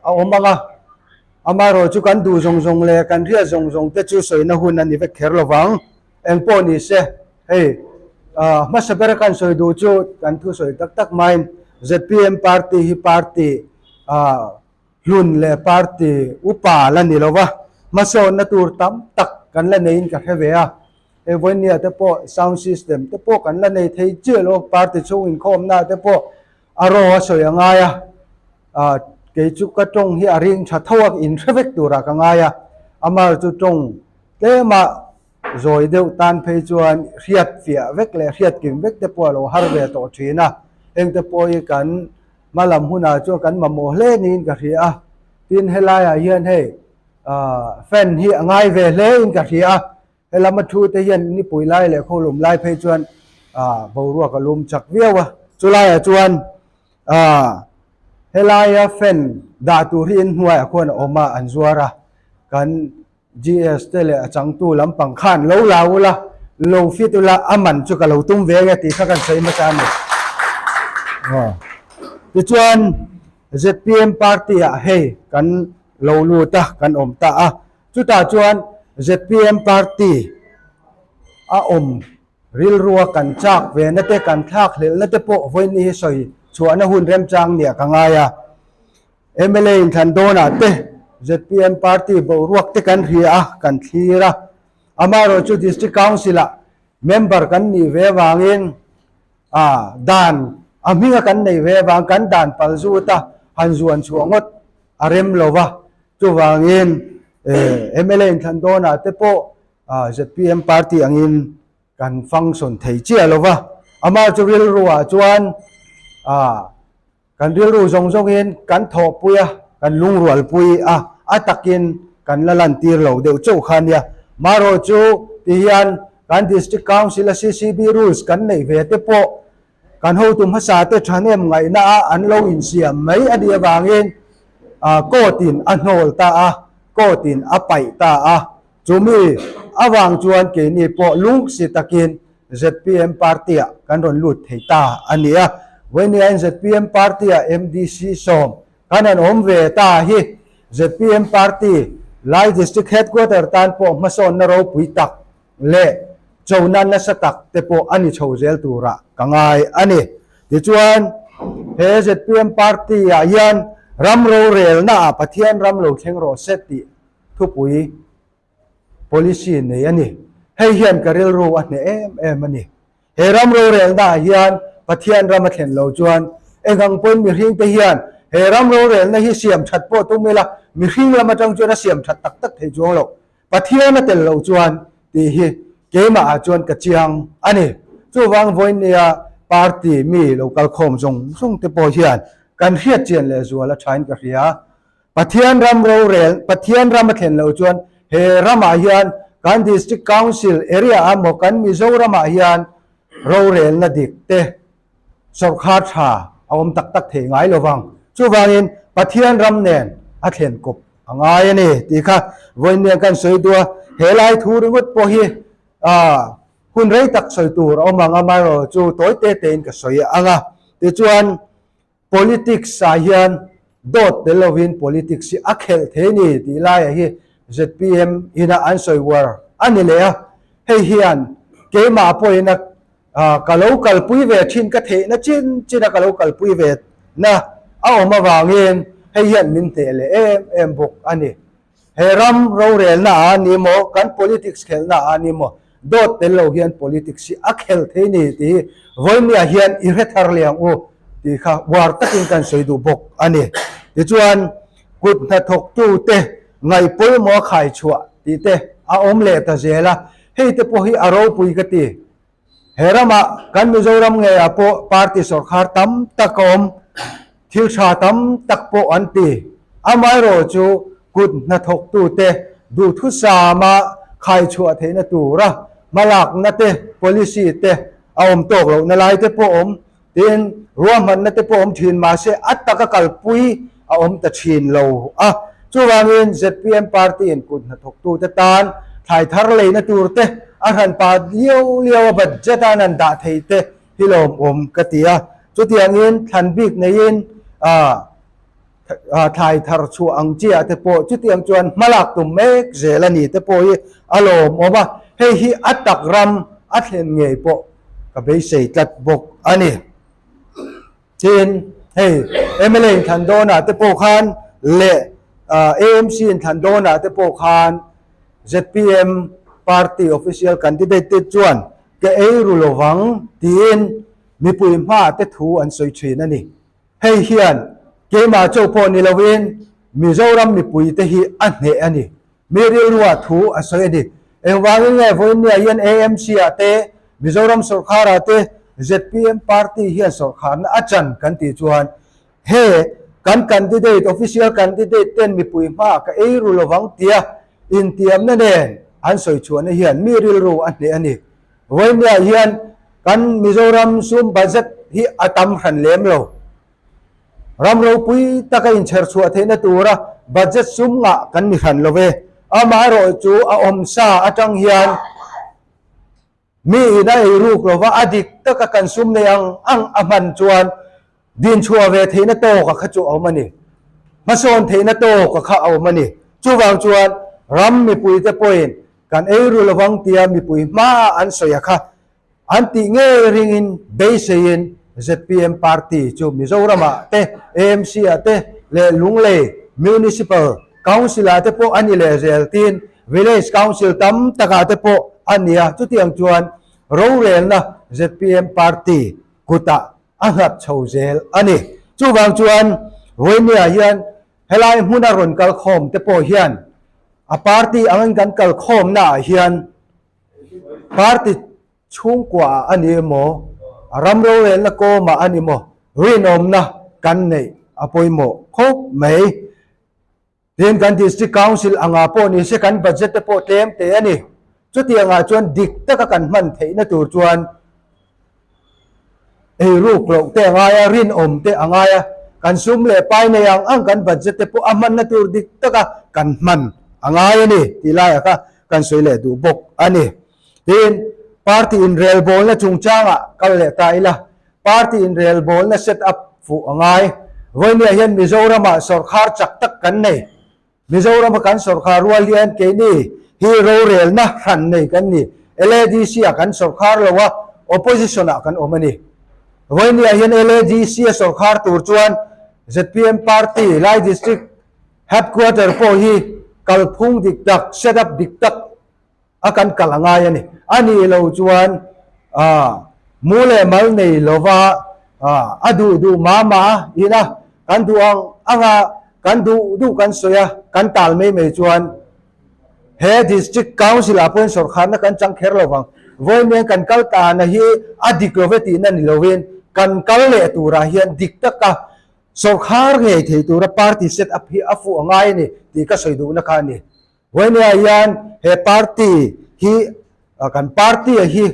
a awm ang a, amaherawhchu kan duh zawng zawng leh kan hriat zawng zawng te chu sawina hun a ni vek kher lo vang. Eng pawh ni se, hei hmasa bera kan sawi duh chu kan thu sawi tak tak maiin zpm party hi party hlun leh party upa la ni lo va, hmasawnna tur tam tak kan la neiin ka hre ve a. Hei vawinia te pawh sound system te pawh kan la nei thei chiah lo, party chhung inkhawmna te pawh a raw a sawi a ngai a, ah kei chu ka tawng hi a ring tha tho a, in hre vek turah ka ngai a, amar chu tawng tlema zawi deuh tan phei chuan hriat fiah vek leh hriat kim vek te pawh a lo har ve tawh thin a, heng te pawh hi kan hma lam hunah chuan kan mamawh hle niin ka hria a, tin helaiah hian hei ah fan hi a ngai ve hle in ka hria a. He lama thu te hian nipui lai leh khawlum lai phei chuan ah boruak a lum chak viau a, chulaiah chuan ah helaia fan dah tur hi inhnuaiah khuan a awm a, an zuar a, kan GS te leh a changtu lampang khan lo la ula, lo fit ula a man chu ka lo tum ve nge tih kha kan sawi hmasa a ni. Tichuan zpm party ah hei kan lo lut a, kan awm ta a. Chutah chuan zpm party a awm rilrua kan chak ve na te, kan thlak hlelh na te pawh vawiin hi sawi chhuahna hun remchang nia ka ngai a. Mla inthlan dawnah te zpm party boruak te kan hria a, kan thlir a. Amaherawhchu District Council-ah member kan nih ve avangin a dan a hminga kan neih ve avang kan dan pal zut a, han zuan chhuah ngawt a rem lo va. Chuvangin mla inthlan dawnah te pawh zpm party angin kan function thei chiah lo va, amah chu rilruah chuan kan rilru zawng zawngin kan thawhpui a, kan lungrualpui a, a takin kan la lantir lo deuh chauh kha nia. Marawh chu tihian kan District Council a ccb rules kan neih ve te pawh Kan hotu hmasa te thahnem ngaihna a an lo insiam mai a nih avangin court in a hnawl ta a, court in a paih ta a. Chumi avang chuan keini pawh lungsi takin zpm party ah kan rawn lut thei ta a ni a. Vawinia in zpm party ah MDC sawm kan han awm ve ta hi zpm party Lai District Headquarter tan pawh hmasawnna ropui tak leh chona nasa tak te pawh a ni chho zel turah ka ngai a ni. Tichuan, he zpm party-ah hian ram rorelnaah Pathian ram lo thleng rawh se tih thupui policy nei a ni. Hei hian ka rilru a hneh em em a ni. He ram rorelnaah hian Pathian ram a thlen lo chuan eng ang pawhin mihring te hian he ram rorelna hi siam that pawh tum ila mihring lam atang chuan a siam that tak tak thei chuang lo. Pathian a tel loh chuan tih hi keimah ah chuan ka chiang a ni. Chuvang vawinia party mi lo kal khawm zawng zawng te pawh hian kan hriat chian leh zual a thain ka hria. Pathian ram rorel, Pathian ram a thlen loh chuan he ramah hian kan District Council area ah maw kan Mizoram ah hian rorelna dik te sawrkhar tha a awm tak tak thei ngai lo vang. Chuvangin Pathian ram nen a thlen kawp a ngai a ni tih kha vawiin kan sawi duh a, he lai thu ringawt pawh hi hun rei tak sawi tur a awm ang a, amaherawhchu chu tawi te tein ka sawi ang a. Tichuan Politics ah hian dawt tel lovin politics hi a khelh thei a ni tih laiah hi zpm ina an sawi uar a ni leh a, hei hian keimah pawhin a ka lo kalpui ve thin ka theihna chin chin a ka lo kalpui ve na a awm avangin hei hian min hneh leh em em bawk a ni. He ram rorelna ah a ni maw, kan politics khelhna ah a ni maw, dawt tel lo hian politics hi a khel thei ni tih hi vawinia hian i hre thar leh ang u tih kha uar takin kan sawi duh bawk a ni. Tichuan, kut hnathawktute ngaih pawimawh a khai chhuah tih te a awm leh ta zel a, hei te pawh hi a ropui ka ti. He ramah kan Mizoram ngeiah pawh party sawrkhar tam tak a awm, thil tha tam tak pawh an ti. Amaherawh chu kut hnathawktute duhthusama khaichhuah theihna tura hmalakna te, policy te a awm tawk lohna lai te pawh awm. Tin, ruahmanna te pawh awm thin mahse a taka kalpui a awm ta thin lo a. Chuvangin zpm party in kut hnathawktute tan thlai thar leina tur te, a hranpa liau liau a budget a an han dah thei te hi lawmawm ka ti a. Chutiangin thlan bik neiin ah. Thlai thar chhuah ang chiah te pawh chutiang chuan hmalak tum mek zel a ni te pawh hi a lawmawm a, hei hi a tak ram a thlen ngei pawh ka beisei tlat bawk a ni. Tin, hei mla inthlan dawnah te pawh khan leh AMC inthlan dawnah te pawh khan zpm party official candidate te chuan ka ei ru lovang tiin mipui hmaah te thu an sawi thin a ni. Hei hian keimah chauh pawh ni lovin Mizoram mipuite hi a hneh a ni. Mi rilruah thu a sawi a ni. Engvangin nge vawiinniah hian AMC-ah te, Mizoram sawrkharah te zpm party hian sawrkharna a chan kan tih chuan he kan candidate, official candidate ten mipui hmaah ka ei ru lovang tia intiamna nen an sawi chhuahna hian mi rilru a hneh a ni. Vawiinniah hian kan Mizoram sum budget hi a tam hran lem lo. Ram ropui taka inchher chhuah theihna tura budget sum ngah kan ni hran lo ve. Amaherawh chu a awmsa atang hian mi in a ei ruk lova a dik taka kan sum nei ang ang a hman chuan dinchhuah ve theihna tawka kha chu a awm a ni. Hmasawn theihna tawka kha a awm a ni. Chuvang chuan ram mipuite pawhin Kan ei ru lovang tia mipui hmaa an sawi a kha an tih ngei ringin beiseiin zpm party chu Mizoramah te, AMC-ah te leh Lunglei Municipal Council-ah te pawh a ni leh zel tiin Village Council tam takah te pawh a ni a, chutiang chuan rorelna zpm party kutah a nghat chho zel a ni. Chuvang chuan Vawinia hian Helai hmuna rawn kal khawm te pawh hian a party angin kan kal khawmna ah hian party chhungkua ah a ni emaw, a ram rorelna kawm ah a ni maw rinawmna kan neih a pawimawh khawp mai. Tin, kan District Council angah pawh ni se kan budget te pawh tlem te a ni. Chutiangah chuan dik taka kan hman theihna tur chuan Eiruk loh te a ngai a, rinawm te a ngai a, kan sum leh pai nei ang ang kan budget te pawh a hmanna tur dik taka kan hman a ngai a ni tih laiah kha kan sawi leh duh bawk a ni. Tin, party inrelbawlna chungchangah kal leh ta ila, party inrelbawlna set up fuh a ngai. Vawinia hian Mizoramah sawrkhar chak tak kan nei. Mizorama kan sawrkhar rual hian keini hi rorelna hran nei kan ni. LADC ah kan sawrkhar lo a, opposition ah kan awm a ni. Vawinia hian LADC a sawrkhar tur chuan zpm party Lai District Headquarter pawh hi kalphung dik tak, set up dik tak a kan kal a ngai a ni. A nih lo chuan mu leh mal nei lova a duh duh mah mah ina kan duh ang anga kan duh duh kan sawi a, kan tal mai mai chuan he District Council ah pawhin sawrkharna kan chang kher lo vang. Vawiin kan kal tana hi a dik lo ve tihna ni lovin kan kal leh turah hian dik taka sawrkhar ngei thei tura party set up hi a fuh a ngai a ni tih ka sawi duhna kha a ni. Vawinia hian he party hi kan party a hi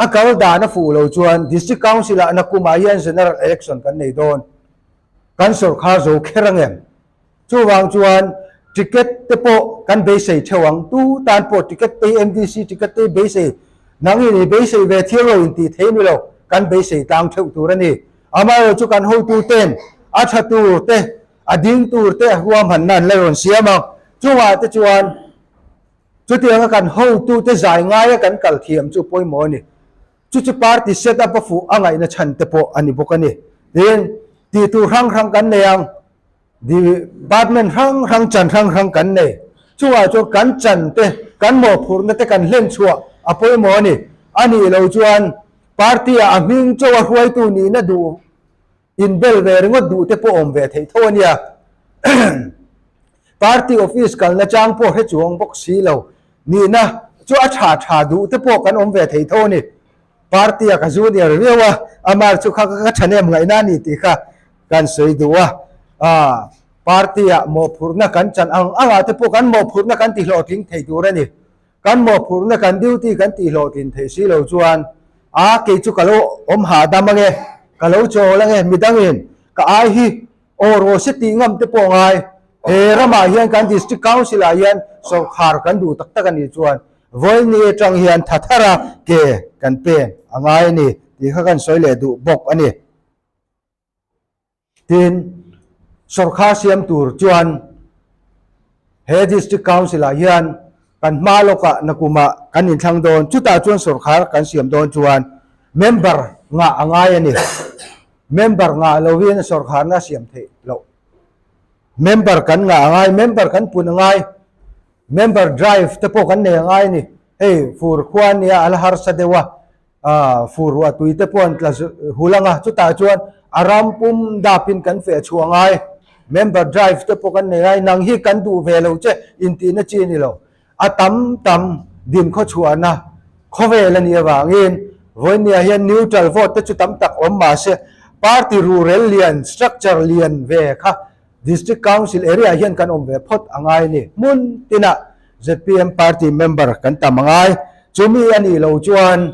a kal dan a fuh lo chuan District Council ah nakumah hian General Election kan nei dawn. Kan sawrkhar zo kher ang em? Chuvang chuan ticket te pawh kan beisei theuh ang. Tu tan pawh ticket te hi MDC ticket te hi beisei nangin i beisei ve thil lo intih thei ni lo kan beisei tlang theuh tur a ni. Amaherawhchu kan hotu ten a tha tur te A ding tur te ruahmanna an la rawn siam ang. Chungah te chuan chutianga kan hotute zai ngaia kan kal thiam chu pawimawh a ni. Chu chu party set up a fuh a ngaihna chhan te pawh a ni bawk a ni. Tin, tih tur hrang hrang kan nei ang. Department hrang hrang chan hrang hrang kan nei. Chungah chuan kan chan te, kan mawhphurhna te kan hlen chhuah a pawimawh a ni. A nih lo chuan party-ah a hming chaw a hruaitu nihna duh Inbel ve ringawt duh te pawh awm ve theih tho a nia. Party office kalna chang pawh hre chuang bawk si lo. Nihna chu a tha tha duh te pawh kan awm ve thei tho a ni. Party a ka junior viau a, amar chu kha ka thahnem ngaihna a ni tih kha kan sawi duh a. Aaa party ah mawhphurhna kan chan ang angah te pawh kan mawhphurhna kan tihlawhtling thei tur a ni. Kan mawhphurhna kan duty kan tihhlawhtlin theih si lo chuan a kei chu ka lo awm hahdam ange, ka lo chawl ange, midangin ka ai hi aw rawh se tih ngam te pawh ngai. He ramah hian kan District Council ah hian sawrkhar kan duh tak tak a nih chuan Vawiini atang hian tha thara ke kan pen a ngai a ni tih kha kan sawi leh duh bawk a ni. Tin, Sawrkhar siam tur chuan he District Council ah hian kan hma lawkah nakumah kan inthlang dawn, chutah chuan sawrkhar kan siam dawn chuan member ngah a ngai a ni. Member ngah lovin sawrkharna siam theih loh. Member kan ngah a ngai, member kan pun a ngai, member drive te pawh kan nei a ngai a ni. Hei fur khua nia a la harsa deuh a, Fur ruah tui te pawh an tla hul ang a, chutah chuan a ram pum dapin kan feh chhuah ngai. Member drive te pawh kan nei ngai, nang hi kan duh ve lo che intihna chi a ni lo. A tam tam din khaw chhuahna khawvel a nih avangin vawinia hian neutral vote te chu tam tak awm mahse party ruhrel lian, structure lian ve kha District Council area ah hian kan awm ve phawt a ngai a ni. Hmun tinah zpm party member kan tam a ngai. Chumi a nih loh chuan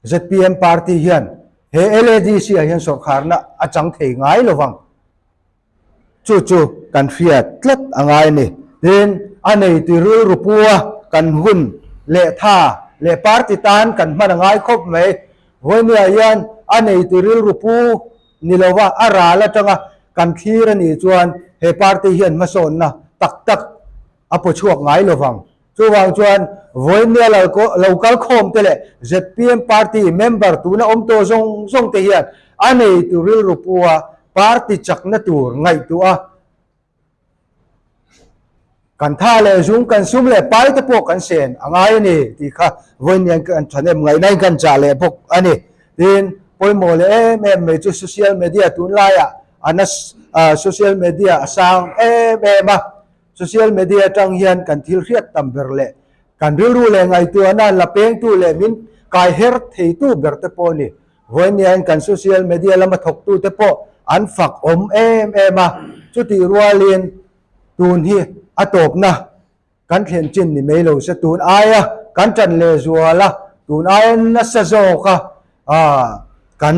zpm party hian he LADC ah hian sawrkharna a chang thei ngai lo vang. Chu chu kan hriat tlat a ngai a ni. Tin, a nei ti rilru pua kan hun leh tha leh party tan kan hman a ngai khawp mai. Vawinia hian a nei ti rilru pu Ni lova a ral atanga kan thlir a nih chuan he party hian hmasawnna tak tak a paw chhuak ngai lovang. Chuvang chuan vawinia lo kal khawm te leh zpm party member tuna awm tawh zawng zawng te hian a neitu rilru pua party chakna tur ngaihtuah a Kan tha leh zung, kan sum leh pai te pawh kan sen a ngai a ni tih kha vawiin kan thahnem ngaihna in kan chah leh bawk a ni. Tin, pawimawh leh em em mai chu social media tunlaiah a na social media a sang em em a, social media atang hian kan thil hriat tam ber leh kan rilru leh ngaihtuahna la pengtu leh min kai her theitu ber te pawh a ni. Vawiin kan social media lama thawktute pawh an fak awm em em a, chutih rualin tun hi a tawpna kan thlen chin ni mai lo se, tun aia kan ṭan leh zual a, tun aia nasa zawka kan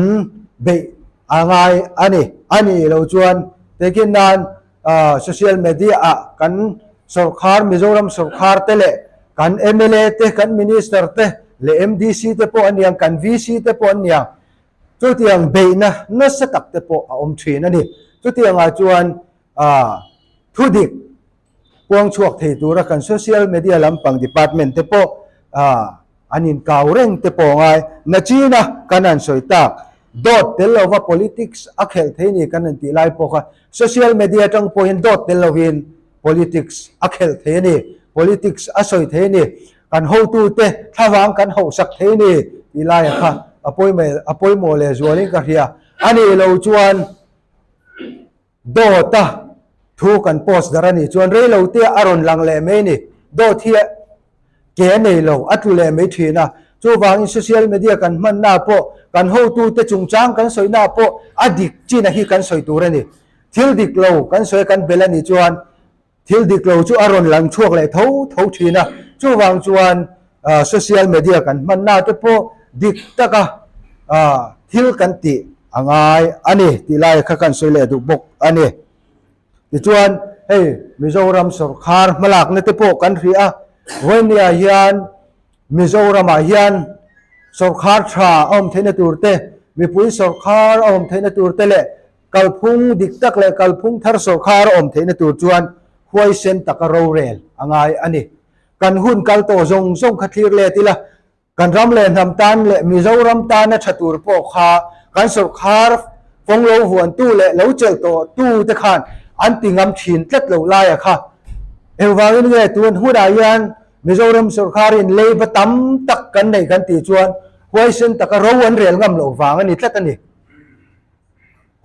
beih a ngai a ni. A nih loh chuan takin nan Social media ah kan sawrkhar, Mizoram sawrkhar te leh kan mla te, kan minister te leh MDC te pawh an niang, kan VC te pawh an niang, chutiang beihna nasa tak te pawh a awm thin a ni. Chutiangah chuan thudik puang chhuak thei tura kan social media lampang department te pawh An inkau reng te pawh ngai. Nachina kan han sawi tak. Dawt tel lova politics a khelh thei ni kan han tih lai pawh kha social media atang pawhin dawt tel lovin politics a khelh thei a ni. Politics a sawi thei a ni. Kan hotute thlavang kan hauhsak thei a ni tih laia kha a pawimawh leh zualin ka hria. A nih lo chuan. Dawt a thu kan post dar a nih chuan rei lo te a rawn lang leh mai a ni. Dawt hi ke a nei lo, a tlu leh mai thin a. Chuvangin social media kan hmanna pawh, kan hotute chungchang kan sawina pawh a dik chin a hi kan sawi tur a ni. Thil dik lo kan sawi a kan belh a nih chuan Thil dik lo chu a rawn lang chhuak leh tho tho thin a, chuvang chuan social media kan hmanna te pawh dik taka thil kan tih a ngai a ni tih lai kha kan sawi leh duh bawk a ni. Tichuan hei Mizoram sawrkhar hmalakna te pawh kan hrih a, vawinia hian Mizoramah hian sawrkhar tha a awm theihna tur te, mipui sawrkhar a awm theihna tur te leh Kalphung dik tak leh kalphung thar sawrkhar a awm theihna tur chuan huaisen taka rorel a ngai a ni. Kan hun kal tawh zawng zawng kha thlir let ila, kan ram leh hnam tan leh Mizoram tana tha tur pawh kha kan sawrkhar fawng lo vuantu leh lo chelh tawh tu te khan an ti ngam thin tlat lo laia kha. Engvangin nge tun hunah hian Mizoram sawrkharin leiba tam tak kan nei kan tih chuan huaisen taka ro an rel ngam loh vang a ni tlat a ni.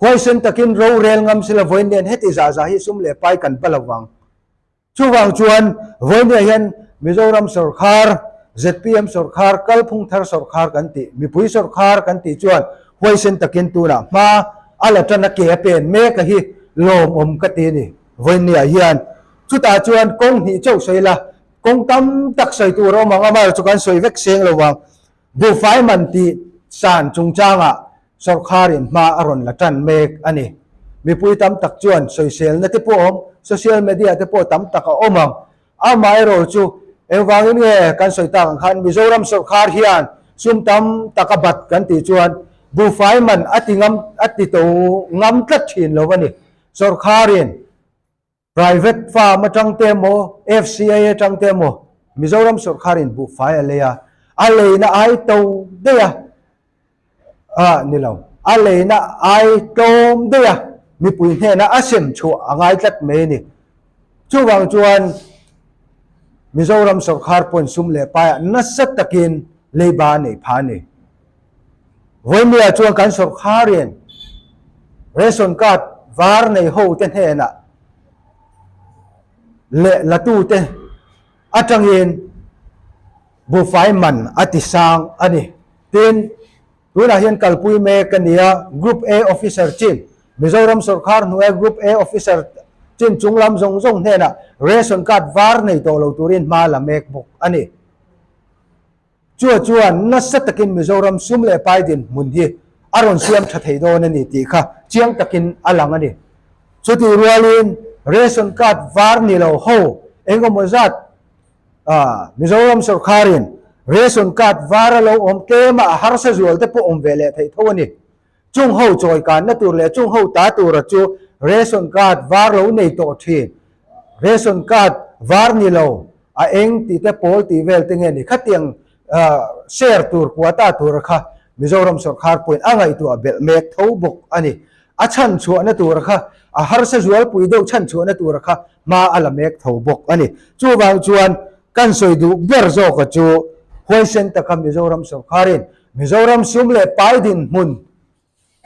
Huaisen takin rorel ngam sila vawiin nen heti zah zah hi sum leh pai kan pa lo vang. Chuvang chuan vawiin hian Mizoram sawrkhar, zpm sawrkhar, kalphung thar sawrkhar kan tih, mipui sawrkhar kan tih chuan huaisen takin tunah hma a la tan a ke a pen mek a hi lawmawm ka ti a ni vawiin niah hian. Chutah chuan kawng hnih chauh sawi la, kawng tam tak sawi tur a awm ang, amaherawhchu chu kan sawi vek seng lo vang. Buhfai man tih san chungchangah sawrkharin hma a rawn la tan mek a ni. Mipui tam tak chuan sawiselna te pawh a awm, social media te pawh tam tak a awm ang. Amaherawh chu engvangin nge kan sawi tak ang khan Mizoram sawrkhar hian sum tam tak a bat kan tih chuan Buhfai man a ti ngam a ti to ngam tlat thin lo a ni. Sawrkharin private farm atang te emaw, FCI atang te emaw Mizoram sawrkharin buhfai a lei a, a leina ai to daih a. A ni lo. A leina ai tlawm daih a, mipui hnena a sem chhuah a ngai tlat mai a ni. Chuvang chuan Mizoram sawrkhar pawn sum leh paiah nasa takin leiba a neih phah a ni. Vawimia chuan kan sawrkharin ration card var nei ho te hnenah leh latute atangin buhfai man a ti sang a ni. Tin, tunah hian kalpui mek a ni a, Group A officer chin, Mizoram sawrkhar hnuaia Group A officer chin chunglam zawng zawng hnenah ration card var nei tawh lo turin hma la mek bawk a ni. Chua chuan nasa takin Mizoram sum leh pai dinhmun hi a rawn siam tha thei dawn a ni tih kha chiang takin a lang a ni. Chutih rualin ration card var ni lo ho eng emaw zat Mizoram sawrkharin ration card var a lo awm tlema a harsa zual te pawh awm ve leh theih tho a ni. Chung ho chawi kanna tur leh chung ho ta tura chu ration card var lo nei tawh thin. Ration card var ni lo, a eng tih te pawl tih vel te nge ni khatiang share tur quota tura kha Mizoram sawrkhar pawhin a ngaihtuah belh mek tho bawk a ni. A chhan chhuahna tura kha a harsa zualpui deuh chhan chhuahna tura kha hma a la mek tho bawk a ni. Chuvang chuan kan sawi duh ber zawka chu huaisen taka Mizoram sawrkharin Mizoram sum leh pai dinhmun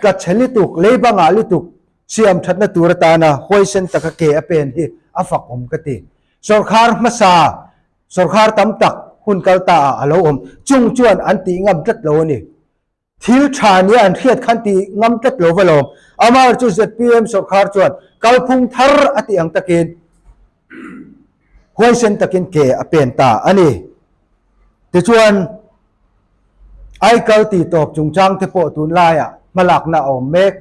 tla chhe lutuk, lei bangah lutuk siam thatna tur atana huaisen taka ke a pen hi a fak awm ka ti. Sawrkhar hmasa, sawrkhar tam tak hun kal ta ah a lo awm chung chuan an tih ngam tlat lo a ni. Thil tha nia an hriat khan tih ngam tlat lo va lawm. Amaherawhchu chu zpm sawrkhar chuan kalphung thar a tih ang takin huaisen takin ke a pen ta a ni. Tichuan, Aikal tih tawp chungchang te pawh tunlaiah hmalakna a awm mek.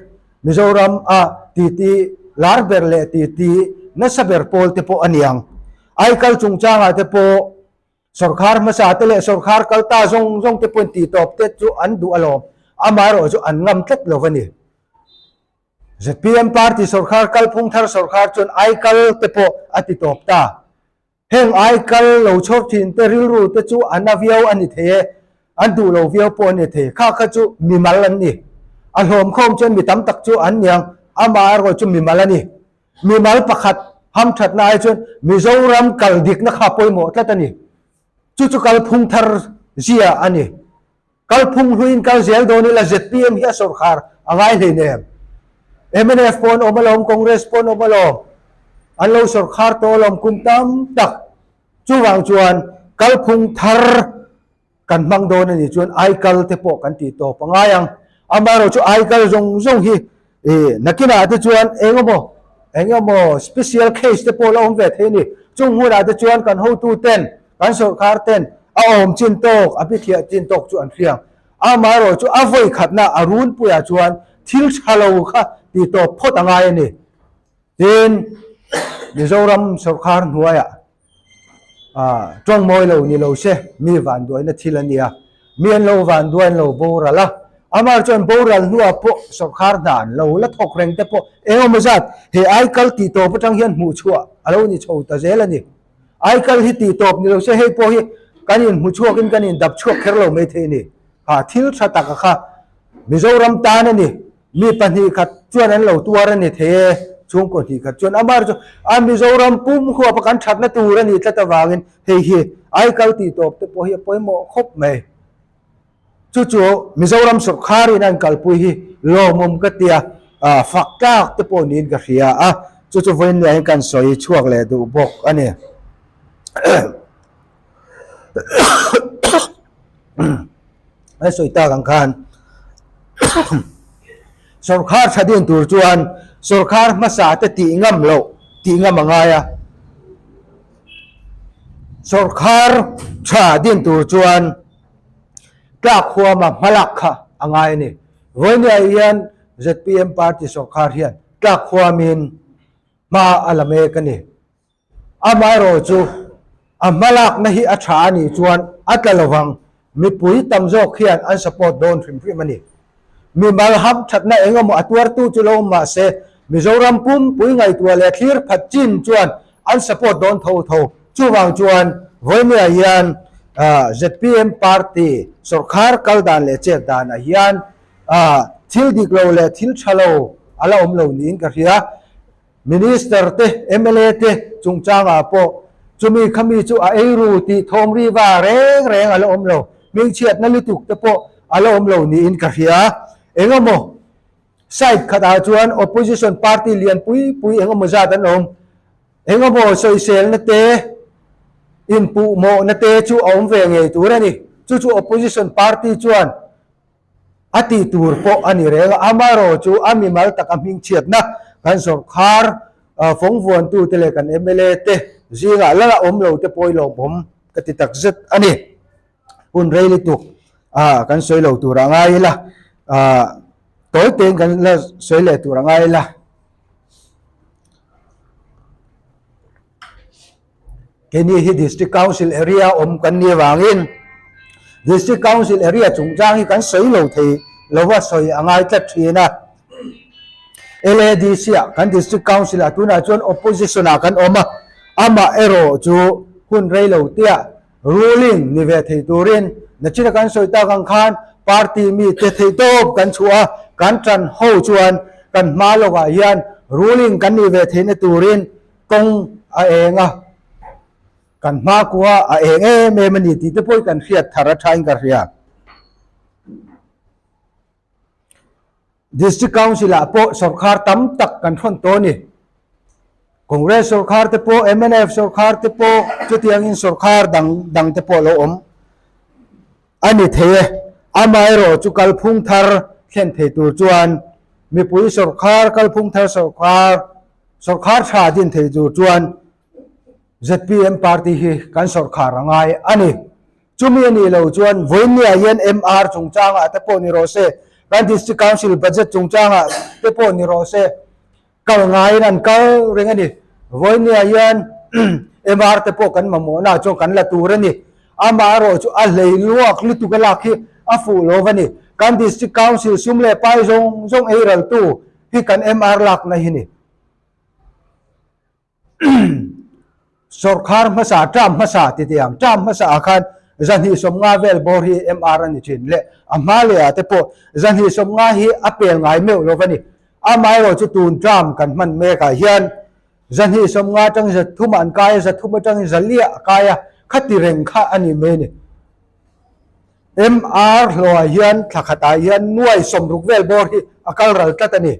Mizoram a titi lar ber leh titi nasa ber pawl te pawh a niang. Aikal chungchangah te pawh sawrkhar hmasa te leh sawrkhar kal ta zawng zawng te pawhin tih tawp te chu an duh alawm. Amaherawh chu an ngam tlat lo a ni. Zpm party sawrkhar kalphung thar sawrkhar chuan aikal te pawh a ti tawp ta. Heng ai kal lo chhawr thin te rilru te chu a na viau a ni thei e, an duh lo viau pawh a ni thei. Kha kha chu mimal an ni. A hlawm khawm chuan mi tam tak chu an niang, amah erawh chu mimal a ni. Mimal pakhat hamthatna ai chuan Mizoram kal dikna kha pawimawh tlat a ni. Chu chu kalphung thar zia a ni. Kalphung hluin kal zel dawn ila zpm hi a sawrkhar a ngai hleinem. Mnf pawh an awm alawm, Congress pawh an awm alawm. An lo sawrkhar tawh alawm kum tam tak. Chuvang chuan kalphung thar kan hmang dawn a nih chuan aikal te pawh kan tih tawp a ngai ang. Amaherawh chu aikal zawng zawng hi nakinah te chuan eng emaw eng emaw special case te pawh la awm ve thei a ni. Chung hunah te chuan kan hotu ten Kan sawrkhar ten a awm chin tawk, a bithliah chin tawk chu an hriang. Amaherawh chu a vawi khatna a runpuiah chuan thil tha lo kha tih tawp phawt a ngai a ni. Tin, Mizoram sawrkhar hnuaiah tawng mawi lo ni lo se mi vanduaina thil a nia. Mi an lo vanduai an lo boral a, amaherawh chuan boral hnuah pawh sawrkhar hna an lo la thawk reng te pawh eng emaw zat he aikal tih tawp atang hian hmuhchhuah a lo ni chho ta zel a ni. Aikal hi tih tawp ni lo se hei pawh hi kan inhmu chhuakin kan indap chhuak kher lo mai thei a ni. Ha thil tha taka kha Mizoram tan a ni. Mi pahnih khat chuan an lo tuar a ni thei e, chhungkaw hnih khat chuan amah chu a Mizoram pum huapa kan thatna tur a nih tlat avangin hei hi aikal tih tawp te pawh hi a pawimawh khawp mai. Chu chu Mizoram sawrkharin an kalpui hi lawmawm ka tia, fak tlak te pawh niin ka hria a, chu chu vawiin hian kan sawi chhuak leh duh bawk a ni. An sawi tak ang khan sawrkhar tha din tur chuan sawrkhar hmasa te tih ngam loh tih ngam a ngai a, sawrkhar tha din tur chuan Tlak huama hmalak kha a ngai a ni. Vawinia hian zpm party sawrkhar hian tlak huamin hma a la mek a ni. Amaherawh chu a hmalakna hi a tha a nih chuan a tla lovang, mipui tam zawk hian an support dawn hrim hrim a ni. Mimal hamthatna eng emaw a tuartu chu lo awm mah se, Mizoram pumpui ngaihtuah leh thlir phat chin chuan an support dawn tho tho. Chuvang chuan vawinia hian zpm party sawrkhar kal dan leh chet danah hian thil dik lo leh thil tha lo a la awm lo niin ka hria. Minister te, mla te chungchangah pawh chumi khami chu a eiru tih thawm ri va reng reng a la awm lo. Hmingchhiatna lutuk te pawh a la awm lo niin ka hria. Engemaw side khatah chuan opposition party lian pui pui engemaw zat an awm. Engemaw sawiselna te, inpuhmawhna te chu a awm ve ngei tur a ni. Chu chu opposition party chuan A tih tur pawh a ni reng a, amaherawh chu a mimal taka hmingchhiatna kan sawrkhar fawngvuantute leh kan mla te zingah la la awm lo te pawh i lawmawm ka ti tak zet a ni. Hun rei lutuk kan sawi lo tur a ngai ila, tawi tein kan la sawi leh tur a ngai ila. Keini hi District Council area awm kan nih avangin District Council area chungchang hi kan sawi lo thei lova sawi a ngai tlat thin a. LADC ah kan District Council ah tunah chuan opposition ah kan awm a, amah erawh chu hun rei lo tia ruling ni ve thei turin nachina kan sawi tak ang khan party mi te theih tawp kan chhuah a, kan tan ho chuan kan hma lawkah hian ruling kan nih ve theihna turin Kawng a eng a, kan hmakua a eng em em a ni tih te pawh hi kan hriat thar a thain ka hria. District Council ah pawh sawrkhar tam tak kan thawn tawh a ni. Congress sawrkhar te pawh, mnf sawrkhar te pawh, chutiangin sawrkhar dang dang te pawh a lo awm a ni thei e. Amaherawh chu kalphung thar thlen thei tur chuan mipui sawrkhar, kalphung thar sawrkhar Sawrkhar tha din thei tur chuan zpm party hi kan sawrkhar a ngai a ni. Chumi a nih loh chuan vawinia hian MR chungchangah te pawh ni rawh se, kan District Council budget chungchangah te pawh ni rawh se, kal ngaiin an kal reng a ni. Vawinia hian MR te pawh kan mamawhnaah chuan kan la tur a ni. Amaherawh chu a hlei luak lutuk a lak hi a fuh lo va ni. Kan District Council sum leh pai zawng zawng eiraltu hi kan MR lakna hi ni. Sawrkhar hmasa, term hmasa ti teh ang, term hmasa ah khan zahnih sawmnga vel bawr hi MR a ni thin leh a hma leh ah te pawh zahnih sawmnga hi a pel ngai meuh lo va ni. Amaherawh chu tun term kan hman mek ah hian zahnih sawmnga atangin zathum ah an kai a, zathum atangin zaliah a kai a, khati reng kha a ni mai a ni. MR hlawhah hian thla khatah hian nuai sawmruk vel bawr hi a kal ral tlat a ni.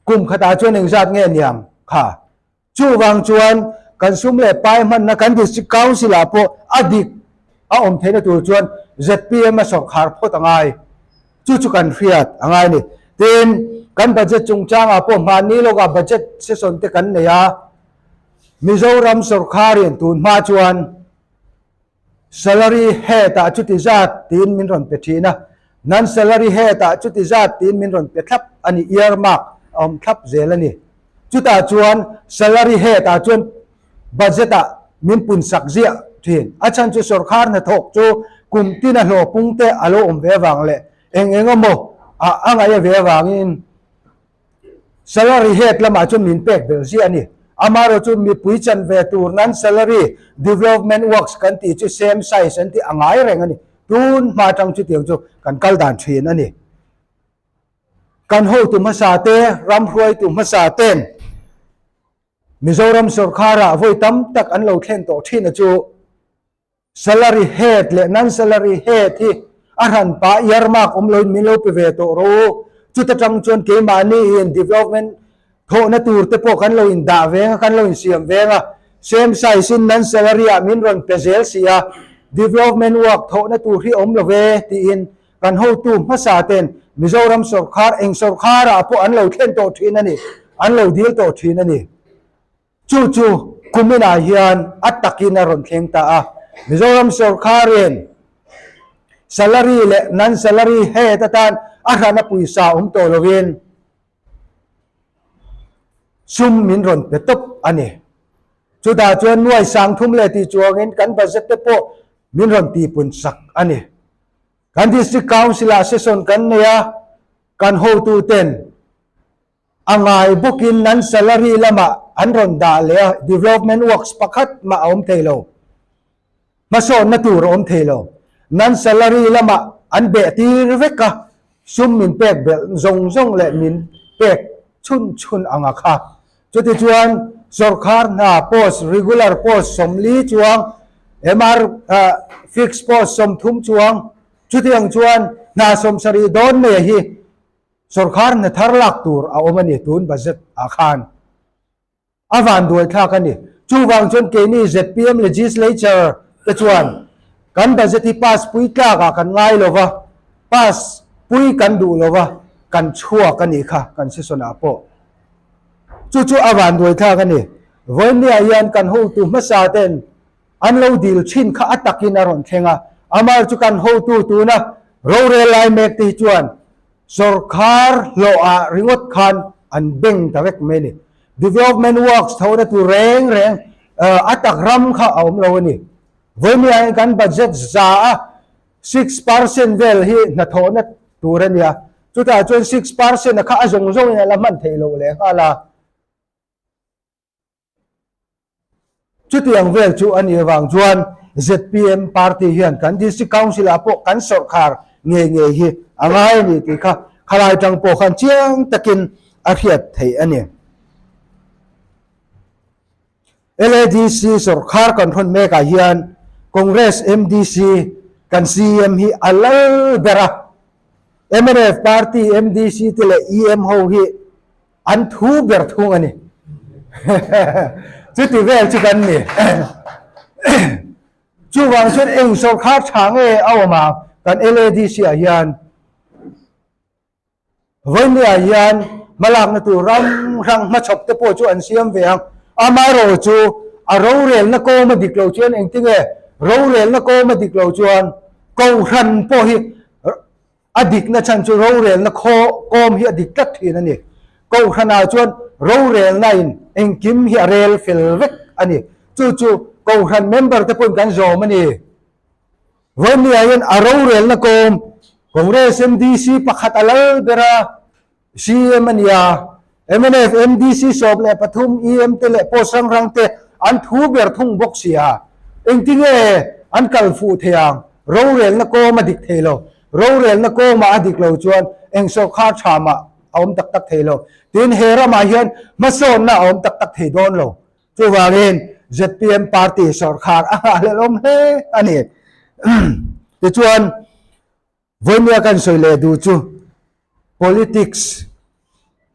Kum khatah chuan engzat nge niang kha? Chuvang chuan kan sum leh pai hmanna kan District Council ah pawh a dik a awm theihna tur chuan zpm a sawrkhar phawt a ngai. Chu chu kan hriat a ngai a ni. Tin, kan budget chungchangah pawh hmanni lawkah budget session te kan nei a, Mizoram sawrkharin tun hma chuan Salary head ah chuti zat tiin min rawn pe thin a, non salary head ah chuti zat tiin min rawn pe thlap a ni, earmark a awm thlap zel a ni. Chutah chuan salary head ah chuan budget ah min pun sak ziah thin. A chhan chu sawrkhar hnathawk chu kum tina hlawh pung te a lo awm ve avang leh eng eng emaw ah a ngaih ve avangin Salary head lamah chuan min pek ber ziah a ni. Amaherawh chu mipui chan ve tur nan salary development works kan tih chu same size an tih a ngai reng a ni. Tun hma atang chutiang chu kan kal dan thin a ni. Kan hotu hmasa te, ram hruaitu hmasa ten Mizoram sawrkharah vawi tam tak an lo thlen tawh thin a chu. Salary head leh non-salary head hi a hran pah earmark awm loin min lo pe ve tawh rawh u. Chuta tang chuan keimahni in development thawhna tur te pawh kan lo indah veng a, kan lo insiam veng a. Same size in non-salary ah min rawn pe zel si a, development work thawhna tur hi awm lo ve tiin kan hotu hmasa ten Mizoram sawrkhar eng sawrkhar ah pawh an lo thlen tawh thin a ni, an lo dil tawh thin a ni. Chu chu kuminah hian a takin a rawn thleng ta a, Mizoram sawrkharin salary leh non-salary head atan a hrana pawisa awm tawh lovin sum min rawn pe tawp a ni. Chutah chuan nuai sangthum leh tih chuangin kan budget te pawh min rawn tihpun sak a ni. Kan District Council ah session kan nei a. Kan hotuten a ngai bawkin an salary lamah an rawn dah leh a, development works pakhat mah a awm thei lo. Hmasawnna tur a awm thei lo. Nan salary lamah an beh tir vek a, sum min pek belh zawng zawng leh min pek chhun chhun ang a kha. Chutichuan sawrkhar hna post, regular post 40 chuang, MR fixed post 30 chuang, chutiang chuan hna 70 dawn mai a hi sawrkhar hna thar lak tur a awm a ni tun budget ah khan. A vanduai thlak a ni. Chuvang chuan keini zpm Legislature te chuan kan budget hi pass pui tlak ah kan ngai lo va, pass pui kan duh lo va, kan chhuak a nih kha kan session ah pawh. Chu chu a vanduai thlak a ni. Vawinia hian kan hotu hmasa ten an lo dil thin kha a takin a rawn thleng a, amah chu kan hotu tuna rorel lai mek te hi chuan Sawrkhar hlawhah ringawt khan an beng ta vek mai a ni. Development works tho na tur reng reng a tak ram kha a awm lo a ni. Vawinia hian kan budget za a 6% vel hi hnathawhna tur a nia. Chutah chuan 6% a kha a zawng zawngin a la hman theih loh leh nghal a. Chutiang vel chu a nih avang chuan zpm party hian kan District Council ah pawh kan sawrkhar ngei ngei hi a ngai a ni tih kha khalai tang pawh khan chiang takin a hriat theih a ni. LADC sawrkhar kan hrawn mek ah hian Congress MDC kan CM hi a lal ber a, mnf party MDC te leh EM ho hi An thu ber thung a ni. Chuti vel chu kan ni. Chuvang chuan eng sawrkhar tha nge a awm ang kan LADC ah hian Vawinia hian hmalakna tur ram hrang hmachhawp te pawh chu an siam ve ang. Amaherawh chu a rorelna kawm a dik lo chuan engtinge rorelna kawm a dik lo chuan kohhran pawh hi A dikna chhan chu rorelna khaw kawm hi a dik tlat thin a ni. Kohhranah chuan rorelna in engkim hi a rel fel vek a ni. Chu chu Kohhran member te pawhin kan zawm a ni. Vawinia hian a rorelna kawm Congress MDC pakhat a lal ber a, CM a nia, mnf MDC 13 EM te leh post hrang hrang te an thu ber thung bawk sia, engtinge an kal fuh thei ang, rorelna kawm a dik thei lo, rorelna kawmah a dik lo chuan eng sawrkhar tha mah a awm tak tak thei lo, tin he ramah hian hmasawnna a awm tak tak thei dawn lo, chuvangin zpm party sawrkhar a nghahhlelhawm hle a ni. Tichuan. Vawinia kan sawi leh duh chu politics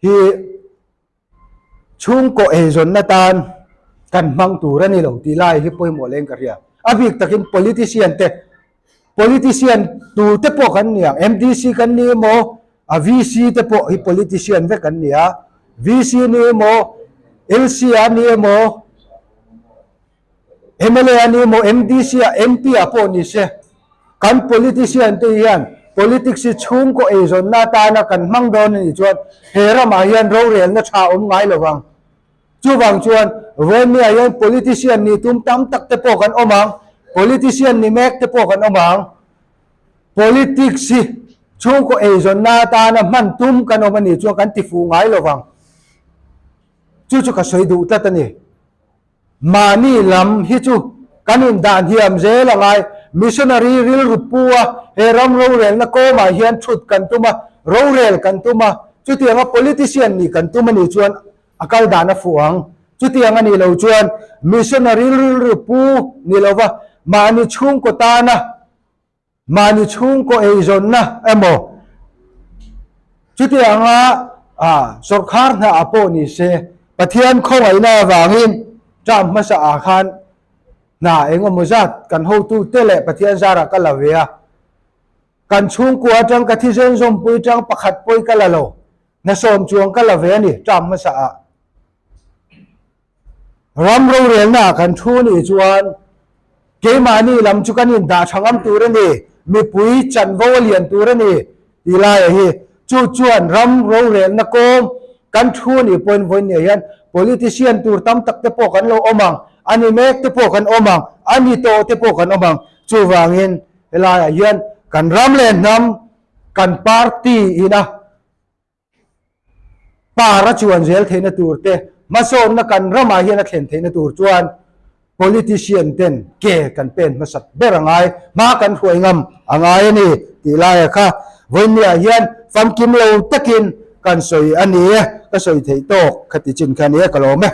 hi chhungkaw eizawnna tan kan hmang tur a ni lo tih lai hi pawimawh leng ka hria. A bik takin politician te, politician tu te pawh kan ni ang, MDC kan ni emaw, a VC te pawh hi politician vek an ni a, VC ni emaw, LC a ni emaw, Mla a ni emaw, MDC ah, MP ah pawh ni se, kan politician te hian politics hi chhungkaw eizawnna atana kan hmang dawn a nih chuan he ramah hian rorelna tha awm ngai lo vang. Chuvang chuan Vawinia hian politician nih tum tam tak te pawh kan awm ang, politician ni mek te pawh kan awm ang. Politics hi chhungkaw eizawnna atana hman tum kan awm a nih chuan kan tifuh ngai lo vang. Chu chu ka sawi duh tlat a ni. Mahni lam hi chu kan indan hiam zel a ngai. Missionary rilru pu a, he ram rorelna kawmah hian thut kan tum a, rorel kan tum a, chutianga politician nih kan tum a nih chuan a kal dan a fuh ang. Chutiang a nih loh chuan missionary rilru pu ni lova mahni chhungkaw tana Mahni chhungkaw eizawnna emaw chutianga sawrkhar hna ah pawh ni se, Pathian khawngaihna avangin term hmasa ah khan hna engemaw zat kan hotute leh Pathian zarah ka la ve a. Kan chhungkua atang ka thisen zawmpui tang pakhat pawi ka la lo, hna sawm chuang ka la ve a ni term hmasa ah. Ram rorelna ah kan thu nih chuan keimahni lam chu kan indah tha ngam tur a ni, mipui chanvo a lian tur a ni tih laia hi chu chuan ram rorelna kawng kan thu nih pawhin vawiin ah hian politician tur tam tak te pawh kan lo awm ang, a ni mek te pawh kan awm ang, a ni tawh te pawh kan awm ang. Chuvangin helaiah hian kan ram leh hnam kan party ina. Par a chuan zel theihna tur te, hmasawnna kan ramah hian a thlen theihna tur chuan politician ten ke kan pen hmasat ber a ngai, hma kan hruai ngam a ngai a ni tih laia kha vawiinniah hian famkim lo takin kan sawi a ni e, ka sawi theih tawk khati chin kha a ni e, ka lawm e.